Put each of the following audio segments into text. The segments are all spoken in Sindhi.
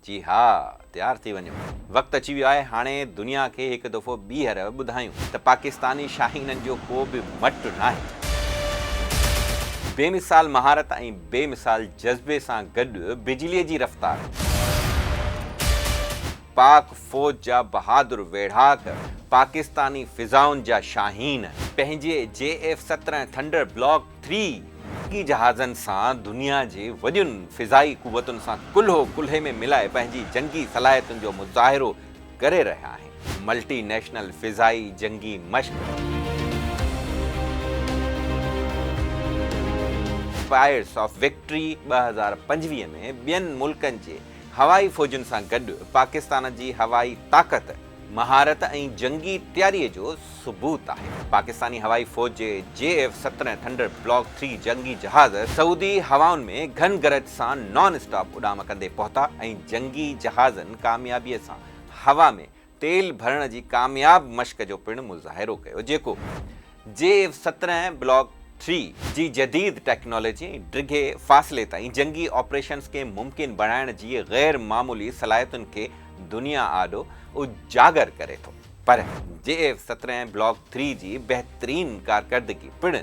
جي ها تيار ٿي وڃو وقت اچي ويو آهي هاڻي دنيا کي هڪ دفعو ٻيهر ٻڌايون ته پاڪستاني شاهينن جو ڪو به مٽ ناهي. بي مثال مهارت ۽ بي مثال جذبي سان گڏ بجلي جي رفتار، پاڪ فوج جا بهادر ويڙهاڪ، پاڪستاني فضائن جا شاهين، پنهنجي جي ايف 17 ٿنڊر بلاڪ ٿري جنگي جهازن سان دنيا جي وڏين فضائي قوتن سان ڪلهو ڪلهي ۾ ملائي پنهنجي جنگي صلاحيتن جو مظاهرو ڪري رهيا آهن. ملٽي نيشنل فضائي جنگي مشق اسپائرس آف وڪٽري 2025 ۾ ٻين ملڪن جي هوائي فوجن سان گڏ پاڪستان جي هوائي طاقت، مهارت ۽ جنگي تياري جو ثبوت آهي. پاڪستاني هوائي فوج جي جي ايف 17 ٿنڊر بلاڪ ٿري جنگي جهاز سعودي هوائن ۾ گهن گرج سان نان اسٽاپ اڏام ڪندي پهتا ۽ جنگي جهازن ڪاميابي سان هوا ۾ تيل ڀرڻ جي ڪامياب مشق جو پڻ مظاهرو ڪيو جيڪو جي ايف 17 بلاڪ ٿري جي جديد ٽيڪنالاجي ۽ ڊگهي فاصلي تائين جنگي آپريشنز کي ممڪن بڻائڻ جي غير معمولي صلاحيتن کي دنيا آڏو اجاگر ڪري ٿو. پر جي ايف 17 بلاڪ ٿري جي بهترين ڪارڪردگي پڻ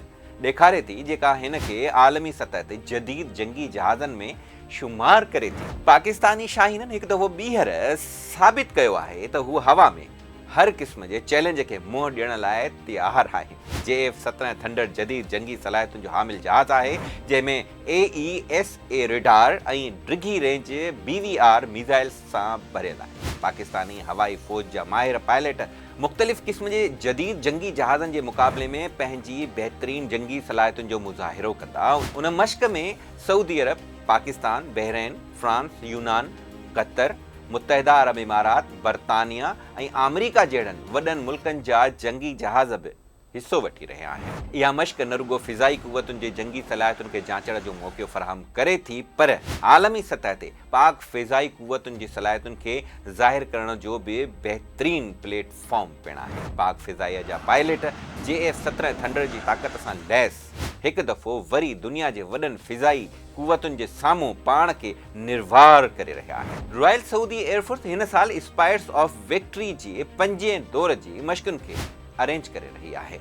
ڏيکاري ٿي جيڪا هن کي عالمي سطح تي جديد جنگي جهازن ۾ شمار ڪري ٿي. پاڪستاني شاهينن هڪ دفعو ٻيهر ثابت ڪيو آهي ته هو هوا ۾ هر قسم جي چئلينج کي منهن ڏيڻ لاء تيار آهن. جي ايف 17 ٿنڊر جديد جنگي صلاحيتن جو حامل جهاز آهي جنهن ۾ اي اي ايس اي ريڊار ۽ ڊگهي رينج بي وي آر ميزائلز سان ڀريل آهي. پاڪستاني هوائي فوج جا ماهر پائليٽ مختلف قسم جي جديد جنگي جهازن جي مقابلي ۾ پنهنجي بهترين جنگي صلاحيتن جو مظاهرو ڪندا. ان مشق ۾ سعودي عرب، پاڪستان، بحرين، فرانس، يونان، قطر، متحده عرب امارات، برطانيا ۽ آمريڪا جهڙن وڏن ملڪن جا جنگي جهاز به حصو وٺي رهيا آهن. اها مشق نه رڳو فضائي قوتن جي جنگي صلاحيتن کي جاچڻ جو موقعو فراهم ڪري ٿي پر عالمي سطح تي پاڪ فضائي قوتن جي صلاحيتن کي ظاهر ڪرڻ جو به بهترين پليٽ فارم پڻ آهي. پاڪ فضائيه جا پائليٽ جي ايف 17 ٿنڊر جي طاقت سان ليس هڪ دفعو وري دنيا جي وڏن فضائي قوتن جي سامهون پاڻ کي نروار ڪري رهيا آهن. رائل سعودي ايئر فورس هن سال اسپائرس آف وڪٽري جي پنجين دور جي مشقن کي ارينج ڪري رهي آهي.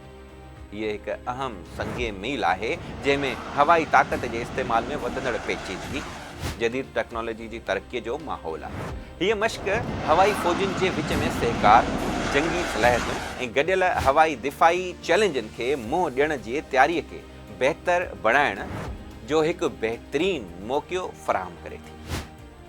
هيء هڪ اهم سنگ ميل آهي جنهن ۾ هوائي طاقت جي استعمال ۾ وڌندڙ پيچيدگي، جديد ٽيڪنالاجي جي ترقي جو ماحول آهي. هيء مشق هوائي فوجن جي وچ ۾ سهڪار، جنگي صلاحيتن ۽ گڏيل هوائي دفاعي چئلينجن کي منهن ڏيڻ جي تياري کي بهتر بڻائڻ جو هڪ بهترين موقعو فراهم ڪري ٿي.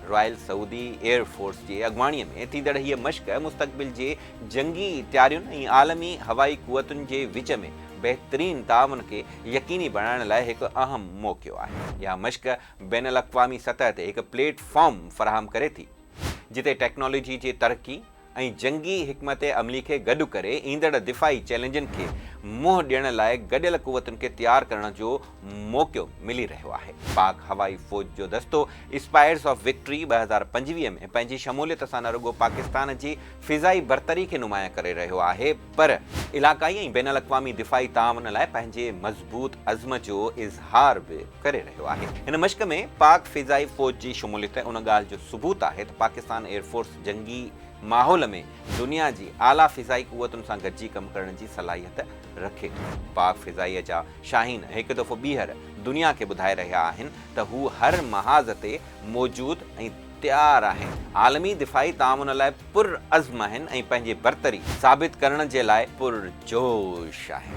رائل سعودي ايئر فورس جي اڳواڻي ۾ ٿيندڙ هيء مشق مستقبل جي جنگي تيارين ۽ عالمي هوائي قوتن جي وچ ۾ بهترين تعاون کي يقيني بڻائڻ لاء هڪ اهم موقعو آهي. اها مشق بين الاقوامي سطح تي هڪ پليٽ فارم فراهم ڪري ٿي، جتي ٽيڪنالاجي جي ترقي، ۽ جنگي حڪمت عملي کي گڏ ڪري ايندڙ دفاعي چئلينجن کي منهن ڏيڻ لاء گڏيل قوتن کي تيار ڪرڻ جو موقعو ملي رهيو آهي. پاڪ هوائي فوج جو دستو اسپائرز آف وڪٽري 2025 ۾ پنهنجي شموليت سان نه رڳو پاڪستان جي فضائي برتري کي نمايان ڪري رهيو آهي پر علاقائي ۽ بين الاقوامي دفاعي تعاون لاء پنهنجي مضبوط عزم جو اظهار به ڪري رهيو آهي. هن مشق ۾ پاڪ فضائي فوج جي شموليت ان ڳالهه جو ثبوت آهي ته پاڪستان ايئر فورس جنگي ماحول ۾ دنيا جي اعليٰ فضائي قوتن سان گڏجي ڪم ڪرڻ جي صلاحيت رکي ٿو. پاڪ فضائيه جا شاهين هڪ دفعو ٻيهر دنيا کي ٻڌائي رهيا آهن ته هو هر محاذ تي موجود ۽ تيار آهن، عالمي دفاعي تعاون لاء پرعزم آهن ۽ پنهنجي برتري ثابت ڪرڻ جي لاء پرجوش آهن.